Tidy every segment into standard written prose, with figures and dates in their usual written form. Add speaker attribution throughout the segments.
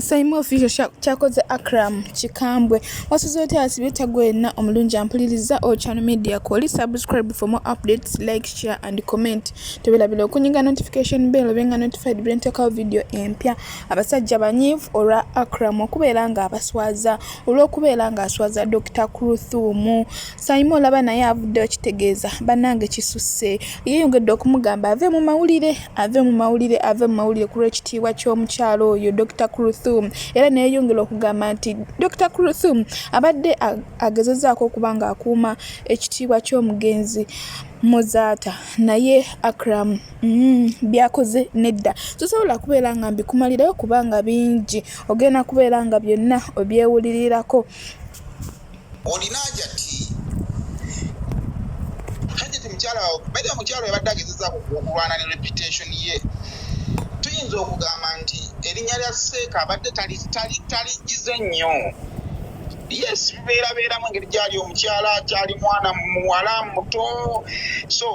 Speaker 1: Saimo Official kyakoze Akram Kikambwe wasuze otya asibye tagwa yenna omulungi ampuliriza o channel media koli subscribe for more updates, like, share and comment. Teberabira okunyiga notification bell obenga notified bwe nteekawo video empya. Abasajja banyiivu olwa Akram okubeera nga abaswaza olw'okubeera nga aswaza Dr. Kruthum. Saimo olaba naye avuddeyo kitegeeza bannange kisusse. Yeeyongedde okumugamba ave mu mawulire, ave mu mawulire, ave mu mawulire ku lw'ekitiibwa ky'omukyala oyo Dr. Kruthum. Era neyeyongera okugamba nti Dr. Kruthum abadde agezezaako okuba ng'akuuma ekitiibwa ky'omugenzi Muzaata, naye Akram byakoze nedda. Tosobola kubeera nga mbikumalirayo kubanga bingi, ogenda kubeera nga byonna obyewulirirako.
Speaker 2: Olina Hajati. Hajati mukyala wawe, by omukyala yabadde agezezaako okulwana ne reputation ye. Tuyinza okugamba nti erinnya lya Seeka abadde taligize nnyo. Yes, bibeerabeeramu engeri gyali omukyala, akyali mwana muwala muto, so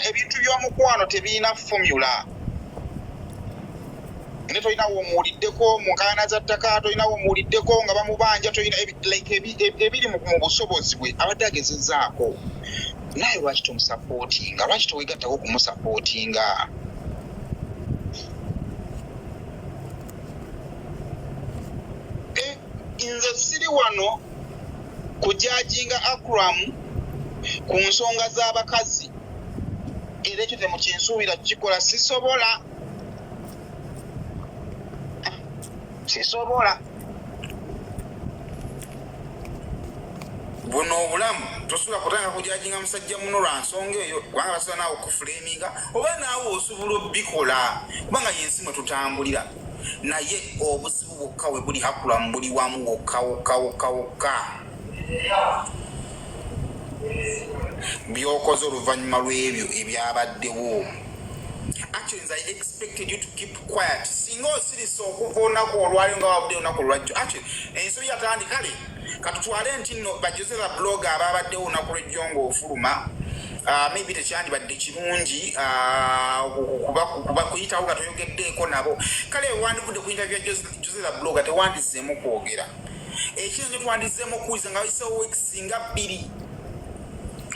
Speaker 2: ebintu by'omukwano tebirina formula. Ne tolina womuwuliddeko mu nkaayana za ttaka, tolina womuwuliddeko nga bamubanja, tolina like ebiri mu busobozi bwe abadde agezezaako. Naye lwaki tomusapootinga? Lwaki towegattako okumusapootinga? Nze siri wano kujajinga Akram ku nsonga z'abakazi, era ekyo temukinsuubira kukikola, sisobola, sisobola. Buno obulamu tosobola kutandika kujajinga musajja muno lwa nsonga eyo, kubanga basobola naawe okufuleminga oba naawe osobola obikola, kubanga yensi mwe tutambulira. Naye obuzibu bwokka we buli Akram buli wamu wokka wokka wokka wokka. By'okoze oluvannyuma lw'ebyo ebyabaddewo. Actually nze I expected you to keep quiet. Singa osirise okuva olunaku olwaliro nga wavuddeyo olunaku olwajjo. Actually ensobi yatandika kale katutwale nti nno ba Jose ba blogger abaabaddewo olunaku lw'ejjo ng'ofuluma, maybe tekyandibadde kirungi kuba kuyitawo nga toyogeddeeko nabo. Kale wandivudde ku interview ya Jose the blogger tewandizzeemu kwogera. Ekiro nyo twandizzeemu okuwuliza nga wayiseewo weeks nga 2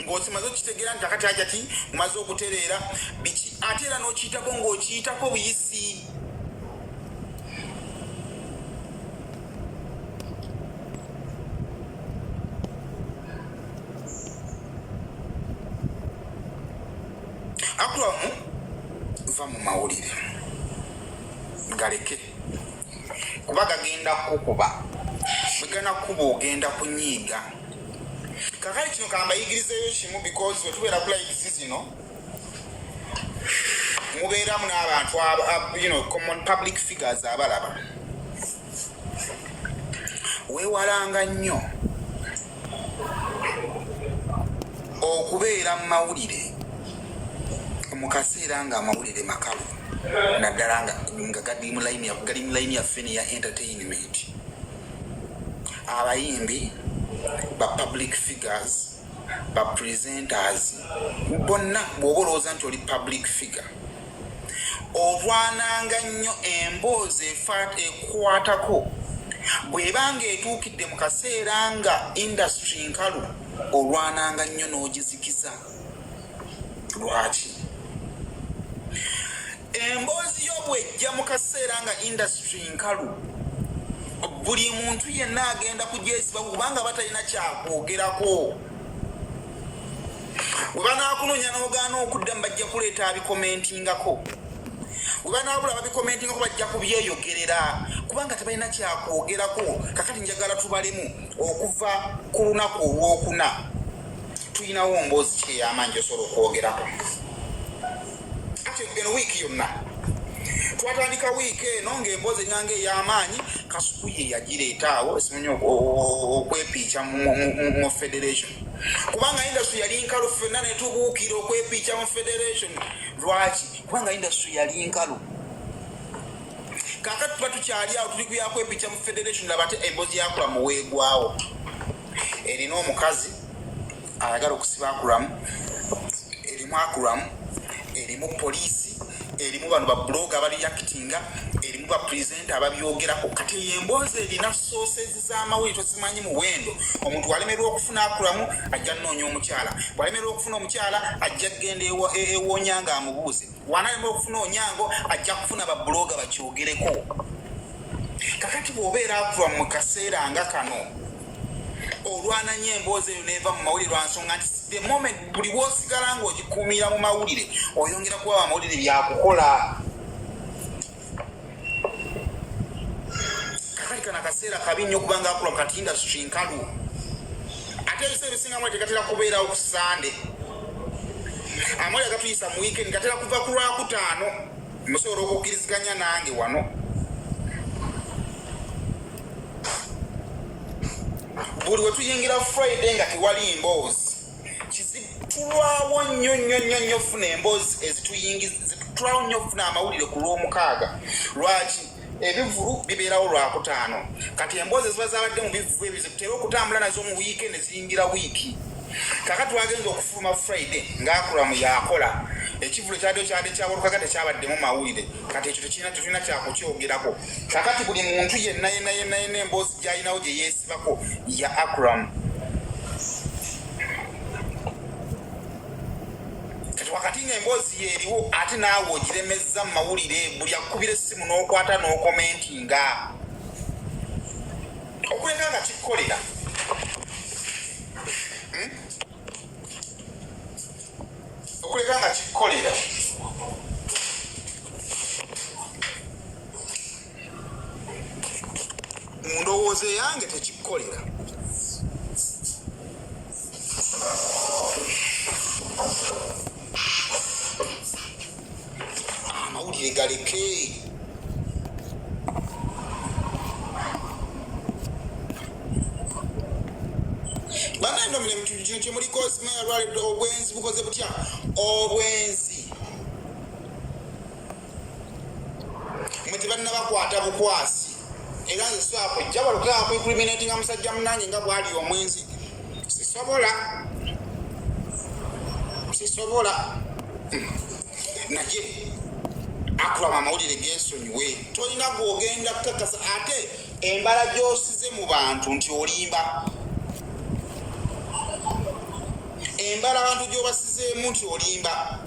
Speaker 2: ng'okimaze okitegeera nti akati Hajati mumaze okutereera biki, ate era n'okiyitako ng'okiyitako buyisi. Akram va mu mawulire galeke, kuba gagenda kukuba, bwe ganakuba ogenda kunyiiga. Kakale kino kambayigirizeeyo kimu, because bwe tubeera ku lives zino mubeeramu n'abantu common public figures abalaba. Weewalanga nnyo okubeera mu mawulire mu kaseera ng'amawulire makalu, naddala nga gali mu line yaffe neya entertainment. Abayimbi, ba public figures, ba presenters bonna, bw'oba olowooza nti oli public figure, olwananga nnyo emboozi ekwatako bw'ebanga etuukidde mu kaseera nga industry nkalu, olwananga nnyo n'ogizikiza. Lwaki? Emboozi yo bw'ejja mu kaseera nga industry nkalu, buli muntu yenna agenda kugyesiba, kubanga batalina kyakwogerako. Bwe banaakunoonya n'ogaana okuddamu, bajja kuleeta abikomentingako. Bwe banaabula babikomentingako, bajja kubyeyogerera, kubanga tebalina kyakwogerako. Kakati njagala tubalemu okuva ku lunaku olwokuna. Tulinawo mboozi ki ey'amaanyi gyosobola okwogerako? Ate eno wiiki yonna twatandika wiiki eno ng'emboozi eringanga ey'amaanyi Kasuku ye yagireeta awo, esimanyi okwepiica mu federation, kubanga industry yali nkalu. Ffenna ne tubuukira okwepiica mu federation. Lwaki? Kubanga industry yali nkalu. Kakati tuba tukyali awo tuli kuyakwepiica mu federation, laba ate emboozi yakula muweegwawo erina omukazi ayagala okusiba Akram, erimu Akram, erimu poliisi, erimu bano ba blogger abali reactinga, erimu Mulimu ba presenter ababyogerako. Kati eyo emboozi erina sources z'amawulire tozimanyi muwendo. Omuntu walemererwa okufuna Akram ajja nnoonya omukyala, bwalemererwa okufuna omukyala ajja kugenda ewa Onyango amubuuze, wanalemererwa okufuna Onyango ajja kufuna ba blogger bakyogereko. Kakati bw'obeera Akram mu kaseera nga kano olwana nnyo emboozi eyo neeva mu mawulire, lwa nsonga nti the moment buli bw'osigala ng'ogikuumira mu mawulire oyongera kuba amawulire byakukola. Kakati kano akaseera kabi nnyo kubanga Akram kati industry nkalu, ate ebiseera ebisinga amawulire tegatera kubeerawo ku Sande. Amawulire agatuyisa mu weekend gatera kuva ku Lwakutaano. Musobola okukkiriziganya nange wano? Buli we tuyingira Friday nga tewali mboozi, kizibu, tulwawo nnyo nnyo nnyo nnyo okufuna emboozi ezituyingiza, tulwawo nnyo okufuna amawulire ku Lwomukaaga. Lwaki? Ebivulu bibeerawo Lwakutaano. Kati emboozi eziba zabadde mu bivulu ebyo zitera okutambula nazo mu wiiki ne ziyingira wiiki. Kaka twagenza okufuluma Friday ng'Akram yakola ekivulu ekyadde kyadde kyawalukaga, tekyabaddemu mawulire. Kati ekyo tekirina, tetulina kyakukyogerako. Kakati buli muntu yenna yenna yenna yenna emboozi gy'alinawo gye yeesibako ya Akram. Kati wakati ng'emboozi yeeriwo, ate naawe ogiremezza mu mawulire, buli akukubira essimu n'okwata n'okomentinga okuleka nga kikkolera. Okuleka nga kikkolera mu ndowooza eyange tekikkolera. Amawulire galeke. Bannange, kino kyemuliko simanyi alwalidde obwenzi bukoze butya obwenzi. Mwe tebannabakwata bukwasi, era nze sobola kujja balukea kwincriminatinga musajja munange nga bwali omwenzi. Sisobola, sisobola. Naye Akram, amawulire gensonyiwe, tolina gwogenda kukakasa, ate embala gy'osize mu bantu nti olimba, embala abantu gy'obasizeemu nti olimba.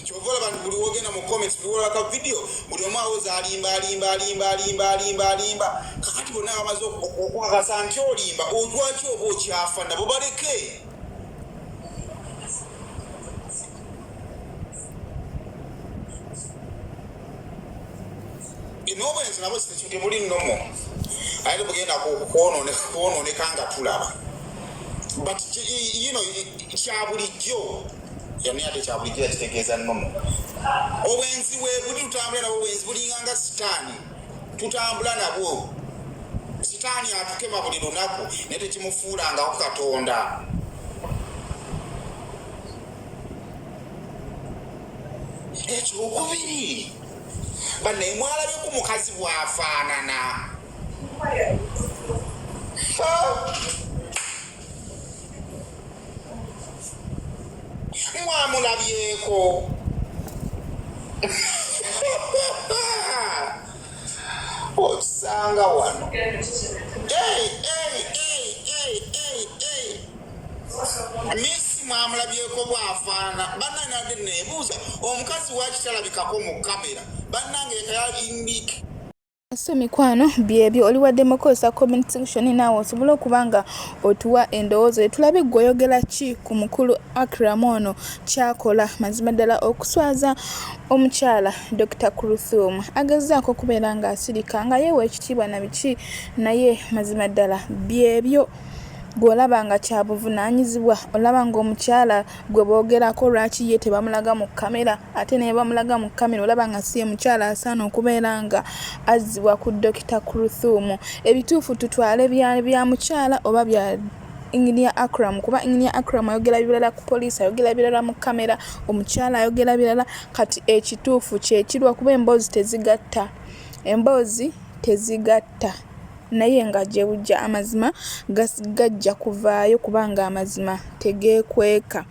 Speaker 2: Kyova olaba nti buli wogenda mu comments, buli wolaba ka video, buli omu awoza alimba, alimba, alimba, alimba, alimba, alimba. Kakati bonna bamaze okukakasa nti olimba, olwaki oba okyafa nabo? Baleke. N'obwenzi nabwo tebuli normal, ate tebugenda kwonooneka nga tulaba, but kya bulijjo yani, ate kya bulijjo yakitegeeza normal. Obwenzi bwe buli tutambula nabwo, obwenzi bulinga nga sitaani, tutambula nabwo. Sitaani atukema buli lunaku, naye tekimufuulangako Katonda. Ekyokubiri, bannaye, mwalabye ku mukazi bw'afaanana? Ha! Mwamulabyeko? Okisanga wano. Hey, hey, hey, hey, hey, hey. Miss mwamulabyeko bw'afaanana? Bannange, nadde neebuuza omukazi waki talabikako mu kamera. Bannange, leka.
Speaker 1: So mikwano, byebyo. Oli waddemu okozesa comment section naawe osobole okuba nga otuwa endowooza. Tulabe gwe oyogera ki ku mukulu Akram ono kyakola. Mazima ddala okuswaza omukyala Dr Kuluthum, agezaako okubeera ng'asirika nga yeewa ekitiibwa na biki, naye mazima ddala byebyo. Gw'olaba nga kyabuvunaanyizibwa, olaba ng'omukyala gwe boogerako lwaki ye tebamulaga mu kamera? Ate naye bamulaga mu kamera, olaba nga si ye mukyala asaana okubeera nga azzibwa ku Dokita Kuluthum. Ebituufu tutwale bya mukyala oba bya Engineer Akram? Kuba Engineer Akram ayogera birala ku poliisi, ayogera birala mu kamera, omukyala ayogera birala. Kati ekituufu kyekirwa? Kuba emboozi tezigatta, emboozi tezigatta. Naye nga gye bujja amazima gajja kuvaayo, kubanga amazima tegeekweka.